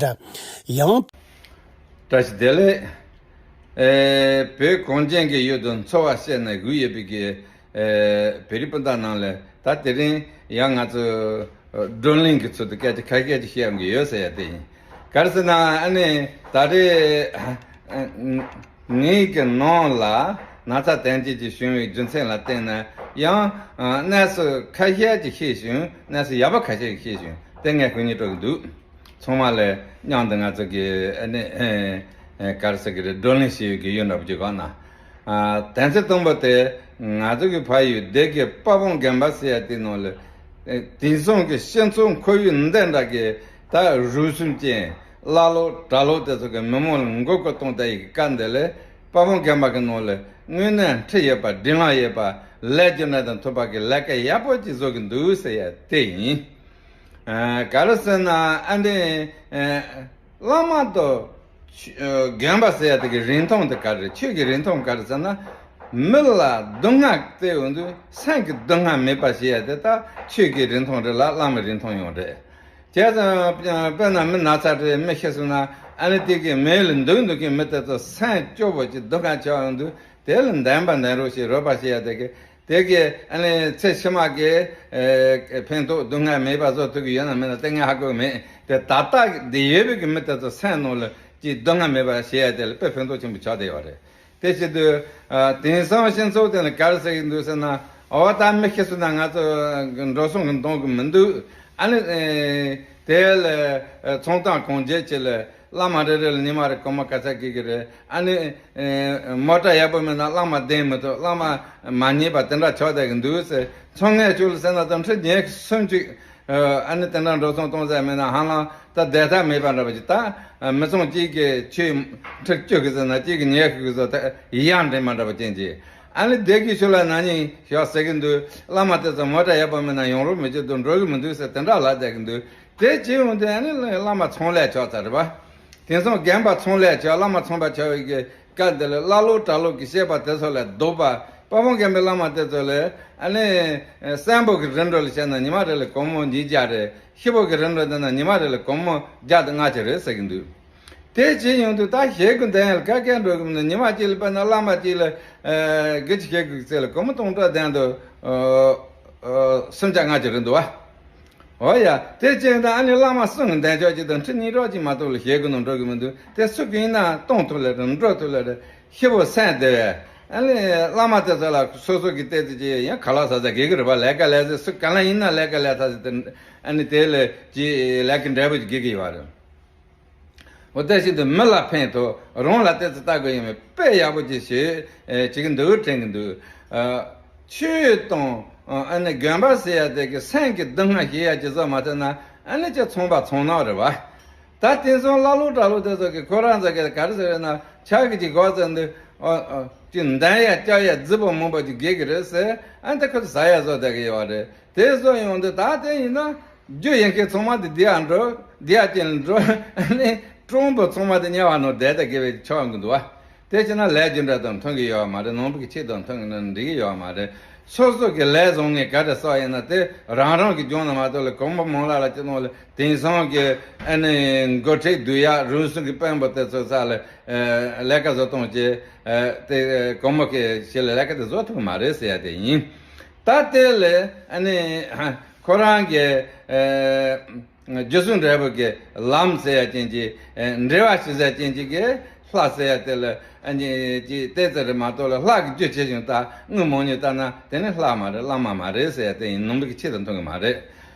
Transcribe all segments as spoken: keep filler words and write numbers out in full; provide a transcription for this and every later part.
འདྲ། ཡང་། བཀྲ་ཤིས་བདེ་ལེགས། ཨེ། བོད་གངས་ཅན་གྱི་ཡུལ་དུ་འཚོ་བ་བྱས་ནས་བཞུགས་ཡོད་པའི་གི། ཨེ། བོད་རིགས་སྤུན་ཟླ་རྣམས་ལ་ད་དེ་རིང་ཡང་ང་ཚོ་བགྲོ་གླེང་གི་ཚུལ་དུ་སྐད་ཆ་ཁ་ཤས་ཅིག་བཤད་ཡོང་གི་ཡོད་ཟེར་ཡ་དེ་ཡིན། ག་རེ་ཟེར་ན་ཨ་ནི་ད་རེས་ངེད་ཀྱི་ནང་ལ་ན་ཚ་དོན་རྐྱེན་ཅིག་བྱུང་བའི་རྒྱུ་མཚན་ལ་བརྟེན་ནས་ཡང་གནས་ཚུལ་ཁ་ཤས་ཅིག་ཤེས་བྱུང་། གནས་ཚུལ་ཡག་པོ་ཁ་ཤས་ཤིག་ཤེས་བྱུང་། དེ་ངས་ཁོ་གཉིས་སྤྲོད་ཀྱི་འདུག། ཚང་མ་ལ་མཉམ་དུ་ང་ཚོ་གི་ཨ་ནི་ཨེ་ཨེ་ག་རེ་ཟེར་གི་རེད། བགྲོ་གླེང་བྱེད་ཡུལ་གྱི་ཡུལ་འདྲ་པོ་ཅིག་གང་ན། ཨ། དོན་ཚན་དང་པོ་དེ་ང་ཚོ་གི་ཕ་ཡུལ་སྡེ་དགེ་དཔལ་སྤུངས་དགོན་པ་ཟེར་ཡ་དེ་ནང་ལ། ཨེ། དེང་སང་གི་སྤྱི་ཚོགས་ཁོར་ཡུག་འདི་འདྲ་གི་ད་རུལ་སུངས་ཅན་ཀླ་ཀློ་གྲྭ་ལོག་དེ་ཚོ་གི་མི་མང་ལ་མགོ་སྐོར་གཏོང་བསྡད་ཡི་གི་སྐབས་འདི་ལ་དཔལ་སྤུངས་དགོན་པ་གི་ནང་ལ་དངོས་གནས་འཁྲི་ཡོད་པ་སྒྲིག་ལམ་ཡོད་པ་ལས་རྒྱུ་འབྲས་དང་མཐུན་པ་གི་ལས་ཀ་ཡག་པོ་ཅིག་བཟོ་གི་འདུག་ཟེར་ཡ་དེ་ཡིན། ཨ། ག་རེ་ཟེར་ན་ཨ་འདི། ཨ། བླ་མ་དང་། ཆོས། ཨ། དགོན་པ་ཟེར་ཡ་དེ་གི་རིན་ཐང་དེ་ག་རེ། ཆོས་ཀྱི་རིན་ཐང་ག་རེ་ཟེར་ན། མི་ལ་སྡུག་བསྔལ་སྟེར་ཡོང་དུས་སེམས་ཀྱི་སྡུག་བསྔལ་མེད་པ་ཞེས་ཡ་དེ་ད་ཆོས་ཀྱི་རིན་ཐང་རེད་ལ་བླ་མའི་རིན་ཐང་ཡང་རེད། བྱས་ཙང་དཔེར་ན་མི་ན་ཚ་རེད། མི་ཤི་སོང་ན་ཨ་ནི་དེ་གི་མེ་ལ་འདུག་འདུག་གི་མི་དེ་ཚོ་སེམས་སྐྱོ་བོ་ཅིག་སྡུག་བསྔལ་ཆགས་ཡོང་དུས་དེ་ལ་འདོན་པ་འདོན་རོགས་ཞེས་རོགས་པ་ཞེས་ཡ་དེ་གི། དེ་གི་ཨ་ནི་ཚེ་ཕྱི་མ་གི་ཨེ་ཕན་ཐོགས་སྡུག་བསྔལ་མེད་པ་བཟོ་ཐུབ་ཀྱི་ཡོད་ན་མེད་ན་དེ་ངས་ཧ་གོ་གི་མེད། དེ་ད་ལྟ་འདི་ཡོད་པའི་གི་མི་དེ་ཚོ་སེམས་ནང་ལ་ཅིག་སྡུག་བསྔལ་མེད་པ་བྱེད་ཡ་དེ་ལ་དཔེ་ཕན་ཐོགས་ཆེན་པོ་ཆགས་བསྡད་ཡོད་རེད། དེ་བྱེད་དུས། ཨ། དེང་སང་སྤྱི་ཚོགས་དེ་ལ་ག་རེ་ཟེར་གྱི་འདུག་ཟེར་ན། འོ་ད་མི་ཤི་སོང་ན་ང་ཚོ་འགྲོ་སོང་གི་འདང་གི་མི་འདུག། ཨ་ནི། ཨེ། དེ་ལ། ཨེ། ཚོང་བཏང་གོང་འཇལ་བྱེད་ལ། བླ་མ་རེ་རེ་ལ་ཉི་མ་རེ་སྒོར་མོ་ག་ཚད་དགོས་ཀྱི་རེད། ཨ་ནི། ཨེ། མོ་ཊ་ཡག་པོ་མེད་ན་བླ་མ་བདེ་མི་ཐུབ། བླ་མ་མ་ཉན་པ་དེ་འདྲ་ཆགས་བསྡད་ཀྱི་འདུག་ཟེར། ཚོང་ངན་ཅུ་ལ་ཟེར་ན་ད་ཁྲི་ཉི་ཤུ་སུམ་ཅུ། ཨ་ནི་དེ་འདྲ་འགྲོ་སོང་གཏོང་ས་མེད་ན་ཧ་ལམ་ད་བསྡད་ཐབས་མེད་པ་འདྲ་པོ་ཅིག། ད་མི་ཚང་གཅིག་གིས་ཁྱོས་ཁྲི་བཅུ་གི་ཟེར་ན་གཅིག་གིས་ཉི་ཤུ་གི་ཟེར། ད་ཡར་འདྲེན་པ་འདྲ་པོ་ཅན་ཅིག། ཨ་ནི་སྡེ་དགེ་ཆོས་ལ་ན་ནིང་ཞོག་ཟེར་གྱི་འདུག། བླ་མ་དེ་ཚོ་མོ་ཊ་ཡག་པོ་མེད་ན་ཡོང་རོགས་མི་བྱེད་འདུག། འགྲོ་གི་མི་འདུག་ཟེར་དེ་འདྲ་ལབ་བསྡད་ཀྱི་འདུག། དེ་བྱེད་ཡོང་དུས་ཨ་ནི་བླ་མ་ཚོང་ལས་ཆགས་ཚར་རེད་པ། དེང་སང་རྒན་པ་ཚོང་ལས་བྱས། བླ་མ་ཚོང་པ་བྱས་པའི་གི་སྐབས་འདི་ལ་ཀླ་ཀློ་གྲྭ་ལོག་གི་བཤད་པ་དེ་ཚོ་ལས་ལྡོག་པ། དཔལ་སྤུངས་དགོན་པའི་བླ་མ་དེ་ཚོ་ལ་ཨ་ནི་གསོན་པོ་གི་རིམ་གྲོ་ལ་བྱས་ན་ཉི་མ་རེ་ལ་སྒོར་མོ་ཉིས་བརྒྱ་རེད། ཤི་བོ་གི་རིམ་གྲོ་འདི་ན་ཉི་མ་རེ་ལ་སྒོར་མོ་བརྒྱ་དང་ལྔ་བཅུ་རེད་ཟེར་གྱི་འདུག། དེ་བྱེད་ཡོང་དུས་ད་ཞེ་དགུ་འདོན་ཡ་ལ་ག་གེ་འགྲོ་གི་མི་འདུག། ཉི་མ་གཅིག་ལ་དཔེར་ན་བླ་མ་གཅིག་ལ། ཨ། དགེ་བཅུ་ཞེ་དགུ་ཚད་ལ་སྒོར་མོ་སྟོང་ཕྲག་འདོན་དུས། ཨ། ཨ། སུམ་བརྒྱ་ལྔ་བཅུ་རེད་འདུག་བ། འོ་ཡ། དེ་བྱས་ན་ཨ་ནི་བླ་མ་གསུམ་གྱི་འདོན་ཆོག་ཅིག་དང་ཁྲི་གཉིས་རོགས་ཅིག་མ་གཏོགས་ལ་ཞེ་དགུ་ནང་འགྲོ་གི་མི་འདུག། དེ་སུ་གིས་ཡིན་ན་གཏོང་ཐུབ་ལེ་རེད། འགྲོ་ཐུབ་ལེ་རེད། ཤི་བོ་སེམས་བདེ་བས། ཨ་ནི་བླ་མ་དེ་ཚོ་ལ་སོ་སོ་གི་ལྟས་ཚེ་ཅིག་ཡང་ཁ་ལག་ཟ་ཟ་དགོས་ཀྱི་རེད་པ། ལས་ཀ་ལས་ཚེ་སུ་ག་ལ་ཡིན་ན་ལས་ཀ་ལས་ཚ་ཚེ་དེ་ཨ་ནི་དེ་ལ་ཅིག་ལས་ཀ་འབྲས་བུ་ཅིག་དགོས་ཀྱི་ཡོད་རེད། འོ་དེ་བཞིན་དུ་མི་ལ་ཕན་ཐོགས། རང་ལ་ཏོག་ཙམ་ལྟ་དགོས་ཡིན་པས་དཔེ་ཡག་པོ་ཅིག་ཞིག་ཨེ་བྱེད་ཀྱི་འདུག། དྲན་གྱི་འདུག། ཨ། ཆོས་དང་ཨ་ནི་དགོན་པ་ཟེར་ཡ་དེ་གི་སེམས་ཀྱི་སྡུག་བསྔལ་ཞེས་ཡ་ཅིག་བཟོ་མ་ཐུབ་ན་ཨ་ནི་ཅིག་ཚོང་པ་ཚོང་ནག་རེད་བ། ད་དེང་སང་ཀླ་ཀློ་གྲྭ་ལོག་དེ་ཚོ་གི་ཁོ་རང་ཚོ་གི་ག་རེ་ཟེར་ན་ཆག་གི་ཅིག་གོ་ཟེར་འདུག། ཨ། ཨ། ཅིག་འདོན་ཡ་རྒྱག་ཡ་རྫིག་པོ་མང་པོ་ཅིག་དགོས་ཀྱི་རེད་ཟེར། ཨ་ནི་དེ་ཁོ་ཚོ་ཟ་ཡ་བཟོ་བསྡད་ཀྱི་ཡོད་རེད། དེ་བཟོ་ཡོང་དུས་ད་དེ་ཡིན་ན་རྒྱུ་ཡིན་མཁན་ཚང་མ་དེ་འདི་ཡར་འགྲོ། འདི་ཡར་ཅན་ལ་འགྲོ། ཨ་ནི་སྤྲང་པོ་ཚང་མ་དེ་དམྱལ་བ་ནང་བསྡད་དེ་དགེ་བའི་ཆོག་གི་འདུག་བ། དེ་བྱས་ན་ལས་རྒྱུ་འབྲས་དང་མཐུན་གྱི་ཡོད་མ་རེད། ནང་པའི་གི་ཆོས་དང་མཐུན་གྱི་ན་འགྲིག་གི་ཡོད་མ་རེད། སོ་སོ་གི་ལས་བཟང་ངན་ག་རེ་བསགས་ཡིན་ན་དེ་རང་རང་གི་སྦྱོང་ན་མ་གཏོགས་ལ་གོང་མ་མང་ལ་ལ་ཅི་ནང་ལ་དེང་སང་གི་ཨ་ནི་མགོ་ཁྲིད་བསྡུ་ཡ་རུལ་སུངས་ཀྱི་དཔོན་པོ་དེ་ཚོ་ས་ལ་ཨ་ལས་ཀ་བཟོ་གཏོང་བྱེད། ཨ། དེ་གོང་མ་གི་ཞིག་ལ་ལས་ཀ་དེ་བཟོ་ཐུབ་ཀྱི་མ་རེད་ཟེར་ཡ་དེ་ཡིན། ད་དེ་ལས་ཨ་ནི་ཁོ་རང་གི་ཨ་རྒྱུ་གསུམ་འབྲས་བུ་གི་ལམ་ཟེར་ཡ་ཅན་གྱི། ཨ། འབྲེལ་བ་ཞིག་ཟེར་ཡ་ཅན་གྱི་གི་ལྷ་ཟེར་ཡ་དེ་ལ་ཨ་ནི་ཅི་ཏོག་ཙམ་རེད་མ་གཏོགས་ལ་ལྷ་གི་རྒྱུ་ཆེ་ཞིང་ད་དངུལ་མང་ཉུང་ལྟ་ན་དེ་ནི་ལྷ་མ་རེད། བླ་མ་མ་རེད་ཟེར་ཡ་དེ་ཡིན། ནང་པའི་གི་ཆོས་དང་མཐུན་གྱི་མ་རེད།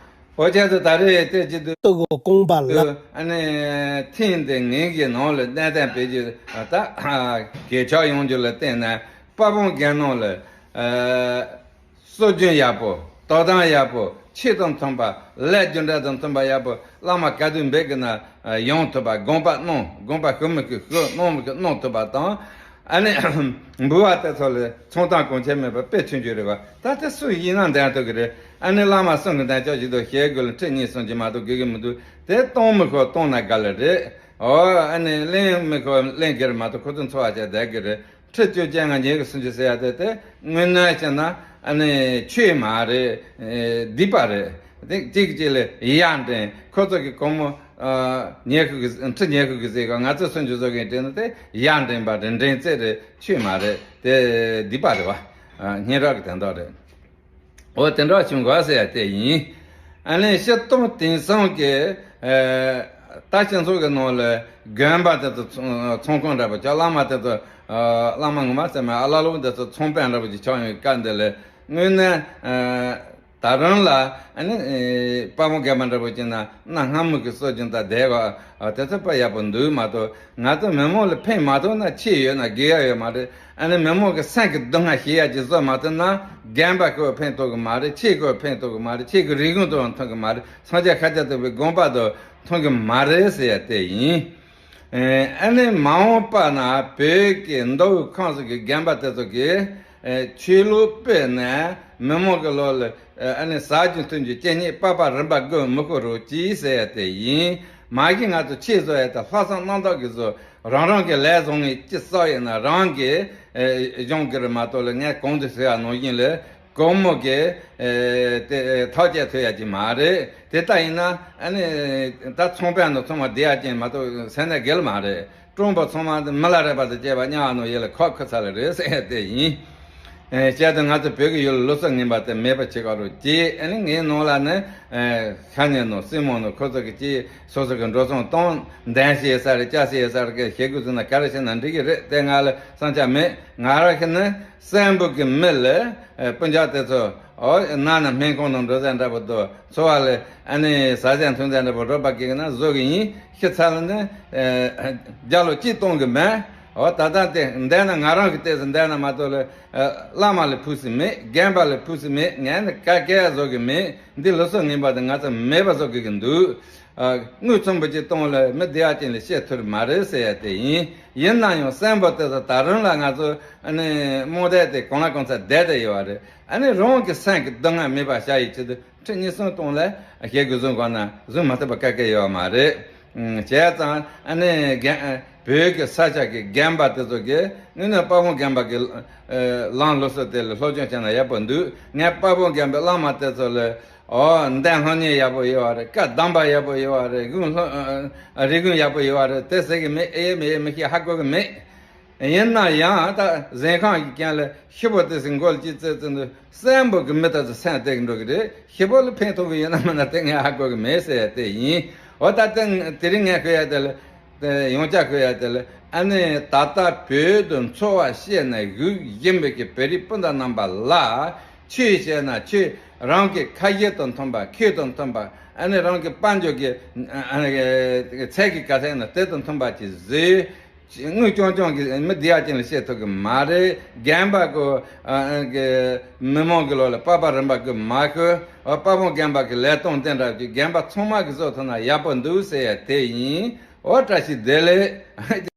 འོ་བྱས་ཙང་ད་རེས་བལྟས་ཀྱི་འདུག། སྟུག་གོ་རྐང་པ་ལ། ཨ་ནི་ཐེངས་འདི་ངེད་ཀྱི་ནང་ལ་གནས་སྟངས་སྤེལ་རྒྱུ་ད་གས་ཆག་ཡོང་རྒྱུ་ལ་བརྟེན་ནས་དཔལ་སྤུངས་དགོན་ནང་ལ། ཨ། སྲོལ་རྒྱུན་ཡག་པོ། དོ་དམ་ཡག་པོ། ཆོས་དང་མཐུན་པ། ལས་རྒྱུ་འབྲས་དང་མཐུན་པ་ཡག་པོ། བླ་མ་ག་དུས་འབོད་ཀྱི་ན་ཡོང་ཐུབ་པ། དགོངས་པ་གནང་། དགོངས་པ་ཞུ་མི་ཞུ། གནང་མི་ཞུ། གནང་ཐུབ་པ་དང་། ཨ་ནི་འབུལ་བ་དེ་ཚོ་ལ་ཚོང་བཏང་གོང་ཆེན་མེད་པ་དཔེ་ཆུང་ཆུང་རེད་བ། ད་དེ་སུ་ཡིན་ན་འདོན་ཐུབ་ཀྱི་རེད། ཨ་ནི་བླ་མ་གསུམ་གྱི་འདོན་ཆོག་ཞིག་འདུག། ཞེ་དགུ་ལ་ཁྲི་གཉིས་གསུམ་གྱི་མ་གཏོགས་དགོས་ཀྱི་མི་འདུག། དེ་གཏོང་མི་ཤོག། གཏོང་ན་དགའ་ལེ་རེད། ཨོ། ཨ་ནི་ལེན་མི་ཤོག། ལེན་དགོས་རེད་མ་གཏོགས་ཁོ་ཚོ་འཚོ་བ་བྱས་བསྡད་ཀྱི་རེད། ཁྲི་བཅུ་བཅོ་ལྔ་ཉེར་གཅིག་སུམ་ཅུ་ཟེར་ཡ་དེ་དེ་དངོས་གནས་བྱས་ན་ཨ་ནི་ཆོས་མ་རེད། ཨེ། སྡིག་པ་རེད། དེ་གཅིག་གཅིག་ལ་ཡར་འདྲེན། ཁོ་ཚོ་གི་སྒོར་མོ་ ཉལ་ཁུག་གི་ཁྲི་ཉལ་ཁུག་གི་ཟེར་ག་ང་ཚོས་སུན་ཅུ་བཟོ་གིན་དྲན་ནས་དེ་ཡར་འདྲེན་པ་རེད། འདྲེན་རྩེད་རེད། ཆོས་མ་རེད། དེ་སྡིག་པ་རེད་བ། སྙན་གྲགས་ཀྱི་དོན་དག་རེད། འོ་དེ་འདྲ་བྱུང་ག་ཟེར་ཡ་དེ་ཡིན། ཨ་ནི་སྤྱིར་བཏང་དེང་སང་གི་ད་སྤྱི་ཚོགས་ཀྱི་ནང་ལ་དགོན་པ་དེ་ཚོ་ཚོང་ཁང་འདྲ་པོ་ཅིག་བླ་མ་དེ་ཚོ་བླ་མ་ངོ་མ་ཟེར་མ་ཨ་ལ་ལོ་དེ་ཚོ་ཚོང་དཔོན་འདྲ་པོ་ཅིག་ཆགས་ཡོང་སྐབས་འདི་ལ་དངོས་གནས། ད་རུང་ལ་ཨ་ནི་དཔལ་མོ་རྒན་པ་འདྲ་པོ་ཅིག་ན་གནའ་སྔ་མོ་གི་སྲོལ་རྒྱུན་དང་བསྡད་པ་དེ་ཚོ་དཔེ་ཡག་པོ་འདུག་མ་གཏོགས་ང་ཚོ་མི་མང་ལ་ཕན་མ་ཐོགས་ན་ཆེས་ཡོད་ན་དགེ་ཡག་ཡོད་མ་རེད། ཨ་ནི་མི་མང་གི་སེམས་ཀྱི་སྡུག་བསྔལ་ཤེས་ཡག་ཅིག་བཟོ་མ་ཐུབ་ན་རྒན་པ་ཁོས་ཕན་ཐོགས་གི་མ་རེད། ཁྱེད་ཁོས་ཕན་ཐོགས་གི་མ་རེད། ཁྱེད་ཀྱི་རིག་གཞུང་དུ་ཡང་ཐོན་གི་མ་རེད། སངས་རྒྱས་ཤཱཀྱ་ཐུབ་པའི་དགོངས་པ་དུ་ཐོན་གི་མ་རེད་ཟེར་ཡ་དེ་ཡིན། ཨ་ནི་མ་འོངས་པ་ན་བོད་ཀྱི་མདོ་དབུས་ཁམས་གསུམ་གྱི་རྒན་པ་དེ་ཚོ་གིས་ཆོས་ལུགས་སྤེལ་ནས་མི་མང་གི་ལོ་ལ་ཨ་ནི་ཟ་རྒྱུ་འཐུང་རྒྱུ་སྐྱེ་ཉེས་པགས་པ་རིམ་པ་དགོས་མི་དགོས་རོགས་གྱིས་ཟེར་ཡ་དེ་ཡིན། མ་གཞི་ང་ཚོ་ཆོས་བཟོ་ཡ་དེ་ལྷག་བསམ་རྣམ་དག་གིས་བཟོ། རང་རང་གི་ལས་བཟང་ངན་ཅི་བསགས་ཡོད་ན་རང་གིས་སྦྱོང་དགོས་རེད་མ་གཏོགས་ལ་ངས་གོང་དུ་ཟེར་བ་ནང་བཞིན་ལ། གོང་མོ་གི་ཨེ་དེ་ཐག་བཅད་ཐུབ་ཡ་ཅིག་མ་རེད། དེ་ལྟ་ཡིན་ན་ཨ་ནི་ད་ཚོང་དཔོན་དང་ཚོང་མ་བསྡད་ཡ་ཅན་མ་གཏོགས་སེམས་ནས་འགལ་མ་རེད། གྲོང་པ་ཚང་མ་མི་ལ་རས་པ་དང་བཅས་པ་གཉའ་ནོ་ཡེ་ལ་ཁོག་ཁུ་ཚ་ལ་རེད་ཟེར་ཡ་དེ་ཡིན། ཨེ་བྱས་ཙང་ང་ཚོ་བོད་ཀྱི་ཡུལ་ལ་ལུགས་སྲོལ་ངན་པ་དེ་མེད་པ་བྱེད་དགོས་རེད་ཅེས། ཨ་ནི་ངའི་ནང་ལ་ནི་ཨེ་ཤ་ཉེ་ནོ་སྲིང་མོ་ནོ་ཁོ་ཚོ་གི་ཅིག་སོ་སོ་གི་འགྲོ་སོང་གཏོང་འདན་ཤེས་ས་རེད། ཅ་ཤེས་ས་རེད། ཀྱི་ཞེ་དགུ་ཚོ་ན་ག་རེ་བྱས་ན་འགྲིག་གི་རེད། དེ་ང་ལ་བསམ་འཆར་མེད། ང་རང་གི་ནི། སྲས་པོ་གི་མི་ལ་ཨེ་སྤུན་ཀྱག་དེ་ཚོ་ཨོ་ན་ན་སྨན་ཁང་ནང་འགྲོ་ས་འདྲ་པོ་འདུག་འཚོ་བ་ལ་ཨ་ནི་ཟ་ཟས་འཐུང་ས་འདྲ་པོ་རོགས་པ་གི་ན་བཟོ་གི་ཡིན། ཤི་ཚར་ལ་ནི་ཨེ་རྒྱ་ལོ་གཅིག་གཏོང་གི་མེད། ཨོ་ད་ལྟ་དེ་འདས་ན་ང་རང་གི་ལྟས་སུ་འདས་ན་མ་གཏོགས་ལ་ཨེ་བླ་མ་ལ་ཕུགས་སུ་མེད། རྒན་པ་ལ་ཕུགས་སུ་མེད། ངས་ནི་ཀ་ཀའི་བཟོ་གི་མེད། འདི་ལུགས་སྲོལ་ངན་པ་དེ་ང་ཚོ་མེད་པ་བཟོ་དགོས་ཀྱི་འདུག་ཨ་དངུལ་ཚོམ་བུ་གཅིག་གཏོང་ལ་མི་བདེ་བ་ཅན་ལ་བཤད་ཐུབ་མ་རེད་ཟེར་ཡ་དེ་ཡིན། ཡིན་ན་ཡང་སྲས་པོ་དེ་ཚོ་ད་རུང་ལ་ང་ཚོ་ཨ་ནི་རྨོངས་དད་དེ་གང་ལ་གང་འཚམ་བསྡད་དེ་ཡོད་པ་རེད། ཨ་ནི་རང་གི་སེམས་ཀྱི་སྡུག་བསྔལ་མེད་པ་བྱ་ཡི་ཆེད་དུ་ཁྲི་གཉིས་གསུམ་གཏོང་ལ་ཞེ་དགུ་བཟུང་དགོས་ན་བཟུང་མ་ཐུབ་པ་ག་གེ་ཡོད་མ་རེད། བྱས་ཙང་ཨ་ནི་རྒན་བོད་ཀྱི་ས་ཆ་གི་རྒན་པ་དེ་ཚོ་གིས་དངོས་གནས་དཔའ་བོ་རྒན་པ་གི་ལམ་ལུགས་སྲོལ་དེ་ལ་སློབ་སྦྱོང་བྱས་ན་ཡག་པོ་འདུག་ངས་དཔའ་བོ་རྒན་པའི་བླ་མ་དེ་ཚོ་ལ། ཨོ་འདན་སློབ་གཉེར་ཡག་པོ་ཡོད་པ་རེད། བཀའ་གདམས་པ་ཡག་པོ་ཡོད་པ་རེད། དགུང་སློབ་རིག་གཞུང་ཡག་པོ་ཡོད་པ་རེད། དེ་ཟེར་གི་མེད། ཨེ་ཡོད་མེད་ཡོད་མི་ཤེས། ཧ་གོ་གི་མེད། ཡིན་ན་ཡང་ད་གཟན་ཁང་གི་རྐྱེན་ལ་ཤི་བོ་དེ་ཟིན་མགོ་ལ་ཅི་བཙལ་བཙལ་འདུག་སྲས་པོ་གི་མི་དེ་ཚོ་སེམས་གཏད་གི་འགྲོ་གི་རེད། ཤི་བོ་ལ་ཕན་ཐོགས་གི་ཡོད་ན་མིན་ན་དེ་ངས་ཧ་གོ་གི་མེད་ཟེར་ཡ་དེ་ཡིན། འོ་ད་དེ་དེ་རིང་ངས་ཤོད་ཡ་དེ་ལ། དེ་ཡང་བསྐྱར་ཤོད་ཡ་དེ་ལ་ཨ་ནི་ད་ལྟ་བོད་དུ་འཚོ་བ་སྐྱེལ་ནས་བཞུགས་བཞིན་པའི་གི་བོད་རིགས་སྤུན་ཟླ་རྣམ་པ་ལ་ཆོས་བཤད་ན་ཆོས་རང་གི་ཁ་ཡིད་དང་མཐུན་པ། ཁྱད་དང་མཐུན་པ། ཨ་ནི་རང་གི་དཔལ་འབྱོར་གྱི་ཨ་ནི་ཚད་ཀྱི་ག་ཚད་ན་དེ་དང་མཐུན་པ་ཅིག་བཟོས། དངུལ་རྐྱང་རྐྱང་གིས་མི་བདེ་བ་ཅན་ལ་བཤད་ཐུབ་ཀྱི་མ་རེད། རྒན་པ་གི་ཨ་གི་མི་མང་གི་ལོ་ལ་པགས་པ་རིམ་པ་གི་མ་ཤོད། དཔའ་བོ་རྒན་པ་གི་ལས་སྟངས་དེ་འདྲ་གི་རྒན་པ་ཚང་མ་གི་བཟོ་ཐུབ་ན་ཡག་པོ་འདུག་ཟེར་ཡ་དེ་ཡིན། འོ་བཀྲ་ཤིས་བདེ་ལེགས།